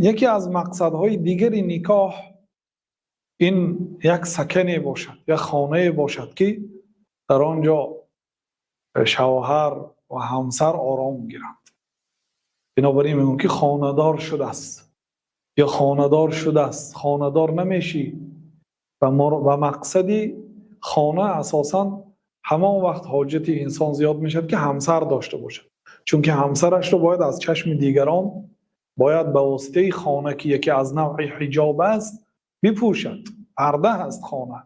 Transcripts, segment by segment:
Яке аз мақсадҳои дигари никоҳ ин як сакане бошад, як хонае бошад, ки дар он ҷо шавҳар ва ҳамсар ором гиранд. Бинобар ин мегӯям, ки хонадор шудааст ё хонадор шудааст, хонадор намешӣ ва мақсади хона асосан ҳамон вақт ҳоҷати инсон зиёд мешавад, ки ҳамсар дошта бошад, чунки ҳамсарашро бояд аз чашми дигарон, бояд ба воситаи хона, ки яке аз навъи ҳиҷоб аст, бипӯшад. Парда аст хона.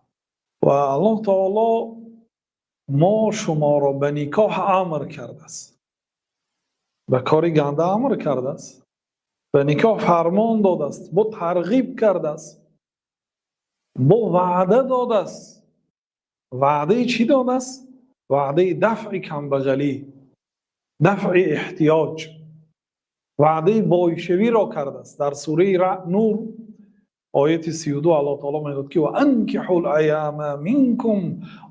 Ва Аллоҳи таъоло мо шуморо ба никоҳ амр кардааст, ба кори ганда амр кардааст, ба никоҳ фармон додааст, бо тарғиб кардааст, бо ваъда додааст. Ваъдаи чӣ додааст? Ваъдаи дафъи камбағалӣ, дафъи эҳтиёҷ, ваъдаи бойшавиро кардааст. Дар сураи Нур, ояти 32, Аллоҳи таъоло мегӯяд, ки وأنكحوا الأيامى منكم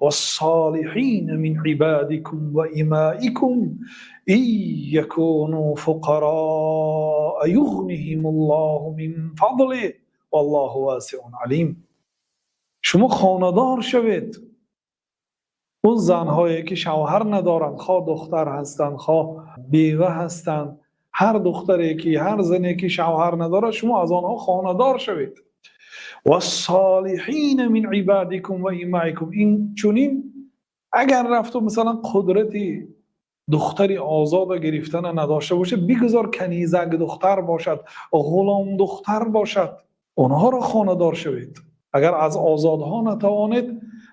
والصالحين من عبادكم وإمائكم إن يكونوا فقراء يغنهم الله من فضله والله واسع عليم. Шумо хонадор шавед. Он занҳое ки шавҳар надоранд, хоҳ духтар ҳастанд, хоҳ бева ҳастанд, ҳар духтаре ки, ҳар зане ки шавҳар надорад, шумо аз онҳо хонадор шавед. والصالحين من عبادكم وإمائكم. Ин чунин агар рафту масалан қудрати духтари озода гирифтана надошта бошад, бигузор канизак духтар бошад, ғулом духтар бошад, онҳоро хонадор шавед. Агар аз озодҳо натавонед,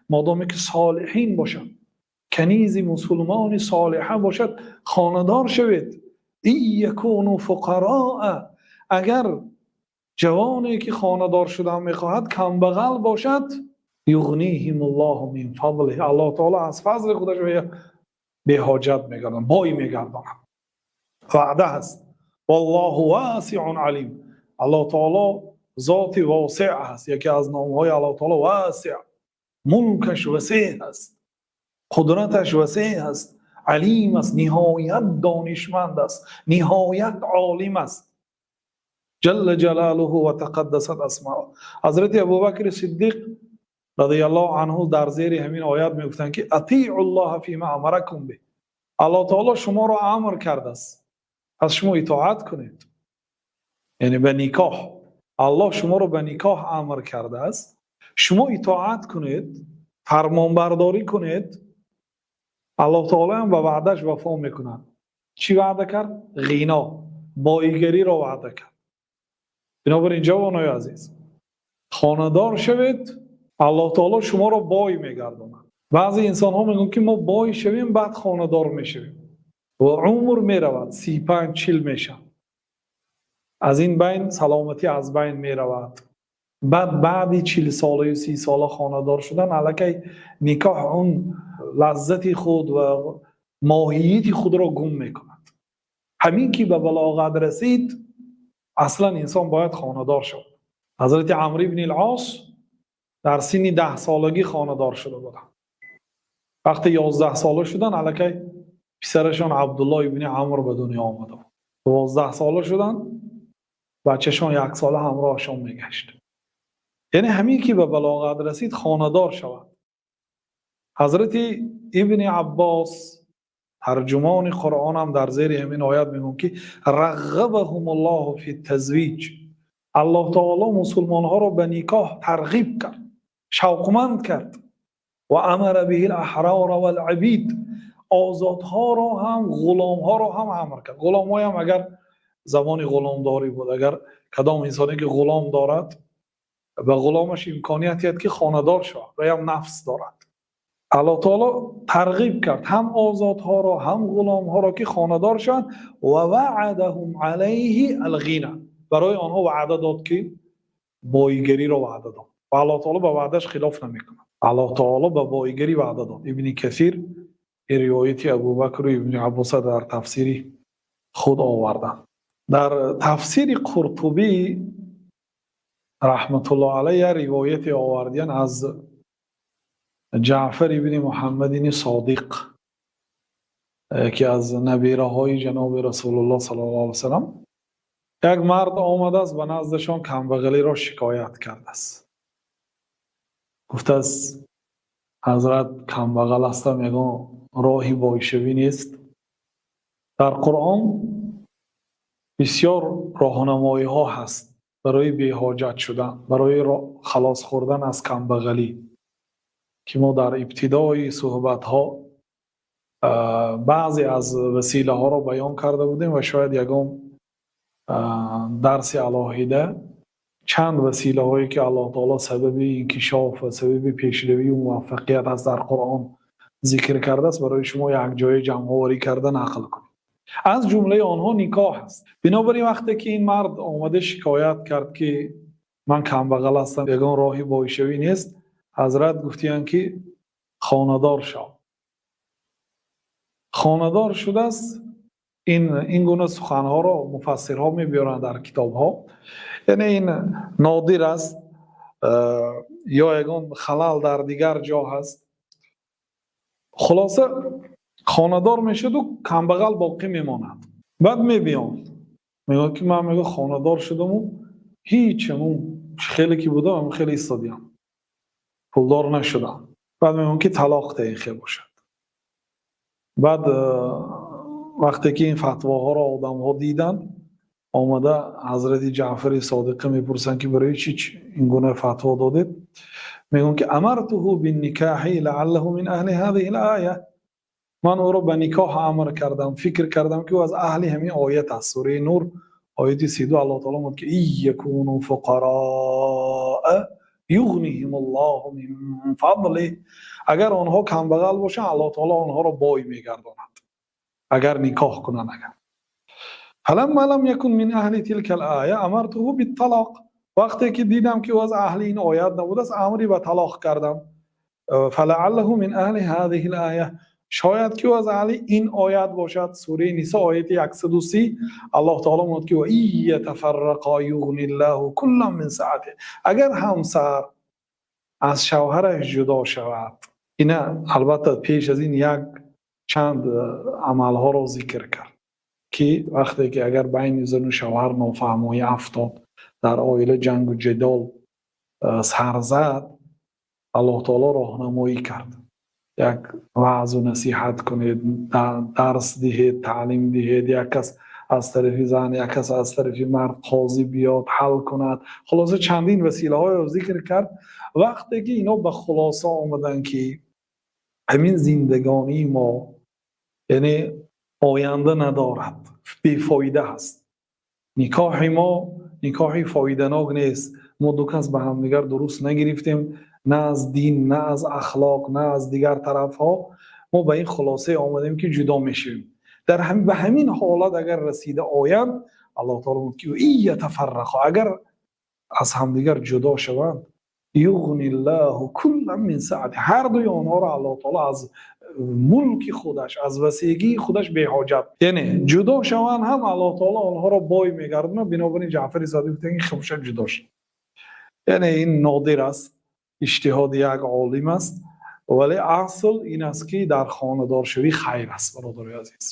модоме ки солиҳин бошанд, канизи мусулмони солиҳа бошад, хонадор шавед. إن يكونوا فقراء, агар ҷавоне ки хонадор шудан мехоҳад, камбағал бошад, يغنهم الله من فضله, Аллоҳ таъоло аз фазли худаш беҳоҷат мегардонад, бой мегардонад. Ваъда ҳаст. والله واسع عليم. Аллоҳ таъоло зоти восеъ аст. Яке аз номҳои Аллоҳ таъоло Восеъ. Мулкаш васеъ аст, қудраташ васеъ аст, алим аст, ниҳоят донишманд аст, ниҳоят олим аст. جل جلاله وتقدست أسماؤه. Ҳазрати Абубакри Сиддиқ رضي الله عنه дар зери ҳамин оят мегуфтанд, ки أطيعوا الله فيما أمركم به. Аллоҳ таъоло шуморо амр кардааст, аз шумо итоат кунед, яъне ба никоҳ. Аллоҳ шуморо ба никоҳ амр кардааст, шумо итоат кунед, фармонбардорӣ кунед. Аллоҳ таъоло ҳам ба ваъдаш вафо мекунад. Чӣ ваъда кард? Ғино, боигариро ваъда кард. Бинобар ин, ҷавонои азиз, хонадор шавед, Аллоҳ таъоло шуморо бой мегардонад. Баъзе инсонҳо мегӯянд, ки мо бой шавем, баъд хонадор мешавем, ва умр меравад, 35, 40 мешавад, аз ин байн саломатӣ аз байн меравад. Баъд баъди 40 солаю 30 сола хонадор шудан, аллакай никоҳ он лаззати худ ва моҳияти худро гум мекунад. Ҳамин ки ба балоғат расид, аслан инсон бояд хонадор шавад. Ҳазрати Амр ибни Ос дар синни 10 солагӣ хонадор шуда буданд. Вақте 11 сола шуданд, аллакай писарашон Абдулло ибни Амр ба дунё омада буд. 12 сола шуданд, бачашон яксола ҳамроҳашон мегашт. Яъне ҳамин ки ба балоғат расид, хонадор шавад. Ҳазрати Ибни Аббос, тарҷумони Қуръонам, дар зери ҳамин оят мегӯянд, ки رغبهم الله في التزويج. Аллоҳ таъоло мусулмонҳоро ба никоҳ тарғиб кард, шавқманд кард. وأمر به الأحرار والعبيد. Озодҳоро ҳам, ғуломҳоро ҳам амр кард. Ғуломҳоям, агар замони ғуломдорӣ буд, агар кадом инсоне ки ғулом дорад, ба ғуломаш имконият диҳад, ки хонадор шавад, ва ям нафс дорад. Аллоҳ таъоло тарғиб кард ҳам озодҳоро, ҳам ғуломҳоро, ки хонадор шаванд. ووعدهم عليه الغنى. Барои онҳо ваъда дод, ки боигариро ваъда дод, ва Аллоҳ таъоло ба ваъдаш хилоф намекунад. Аллоҳ таъоло ба боигарӣ ваъда дод. Ибни Касир ривояти Абубакру Ибни Аббоса дар тафсири худ оварданд. Дар тафсири Қуртубӣ رحمة الله عليه ривояте овардиян аз Ҷаъфар ибни Муҳаммадини Содиқ, ки аз набираҳои ҷаноби Расулуллоҳ صلى الله عليه وسلم. Як мард омадааст ба наздашон, камбағалиро шикоят кардааст. Гуфтааст: «Ҳазрат, камбағал ҳастам, ягон роҳи бойшавӣ нест?» Дар Қуръон бисёр роҳнамоиҳо ҳаст барои беҳоҷат шудан, барои халос хӯрдан аз камбағалӣ, ки мо дар ибтидои суҳбатҳо баъзе аз василаҳоро баён карда будем ва шояд ягон дарси алоҳида чанд василаҳое, ки Аллоҳ таоло сабаби инкишоф ва сабаби пешравию муваффақият аст, дар Қуръон зикр кардааст, барои шумо якҷоя ҷамъоварӣ карда нақл кунем. Аз ҷумлаи онҳо никоҳ аст. Бинобар ин, вақте ки ин мард омада шикоят кард, ки ман камбағал ҳастам, ягон роҳи бойшавӣ нест, ҳазрат гуфтиянд, ки хонадор шав. Хонадор шудааст. Ин гуна суханҳоро муфассирҳо мебиёранд дар китобҳо, яъне ин нодир аст ё ягон халал дар дигар ҷо ҳаст. Хулоса, хонадор мешуду камбағал боқӣ мемонад. Баъд мебиём, мегӯяд, ки ман, мегӯ, хонадор шудаму ҳеч, ҳамун хеле ки будам, ҳамун хеле истодиам, пулдор нашудам. Баъд мегӯям, ки талоқ деҳ, хел бошад. Баъд вақте ки ин фатвоҳоро одамҳо диданд, омада ҳазрати Ҷаъфари Содиқа мепурсанд, ки барои чӣ ин гуна фатво додед? Мегӯянд, ки أمرته بالنكاح لعله من أهل هذه الآية. Ман ӯро ба никоҳ амр кардам, фикр кардам, ки ӯ аз аҳли ҳамин оят аст. Сураи Нур, ояти 32. Аллоҳ таоло мегӯяд, ки إن يكونوا فقراء يغنهم الله من فضله. Агар онҳо камбағал бошанд, Аллоҳ таоло онҳоро бой мегардонад, агар никоҳ кунанд. Агар فلما لم يكن من أهل تلك الآية أمرته بالطلاق. Вақте ки дидам, ки ӯ аз аҳли ин оят набудааст, амри ба талоқ кардам. فلعله من أهل هذه الآية. Шояд ки ӯ аз аҳли ин оят бошад. Сураи Нисо, ояти 130. Аллоҳ таоло мегӯяд, ки وإن يتفرقا يغن الله كلا من سعته. Агар ҳамсар аз шавҳараш ҷудо шавад. Ина, албатта, пеш аз ин як чанд амалҳоро зикр кард, ки вақте ки агар байни зану шавҳар нофаҳмоӣ афтод, дар оила ҷангу ҷидол сар зад, Аллоҳ таоло роҳнамоӣ кард: як ваъзу насиҳат кунед, дарс диҳед, таълим диҳед, як кас аз тарафи зан, як кас аз тарафи мард, қозӣ биёд, ҳал кунад. Хулоса, чандин василаҳоеро зикр кард. Вақте ки ино ба хулоса омаданд, ки ҳамин зиндагонии мо, яъне, оянда надорад, бефоида ҳаст, никоҳи мо никоҳи фоиданок нест, мо ду кас ба ҳамдигар дуруст нагирифтем, на аз дин, на аз ахлоқ, на аз дигар тарафҳо, мо ба ин хулосае омадем, ки ҷудо мешавем. Дар ба ҳамин ҳолат агар расида оянд, Аллоҳ таоло мегӯяд, ки إن يتفرقا, агар аз ҳамдигар ҷудо шаванд, يغن الله كلا من سعته, ҳар дуи онҳоро Аллоҳ таоло аз мулки худаш, аз васеъгии худаш беҳоҷат, яъне ҷудо шаванд ҳам, Аллоҳ таоло онҳоро бой мегардонад. Бинобар ин Ҷаъфари Содиқ гуфтанд, ки хуб шад, ҷудо шад. Яъне ин нодир аст, иҷтиҳоди як олим аст, вале асл ин аст, ки дар хонадоршавӣ хайр аст, бародарои азиз.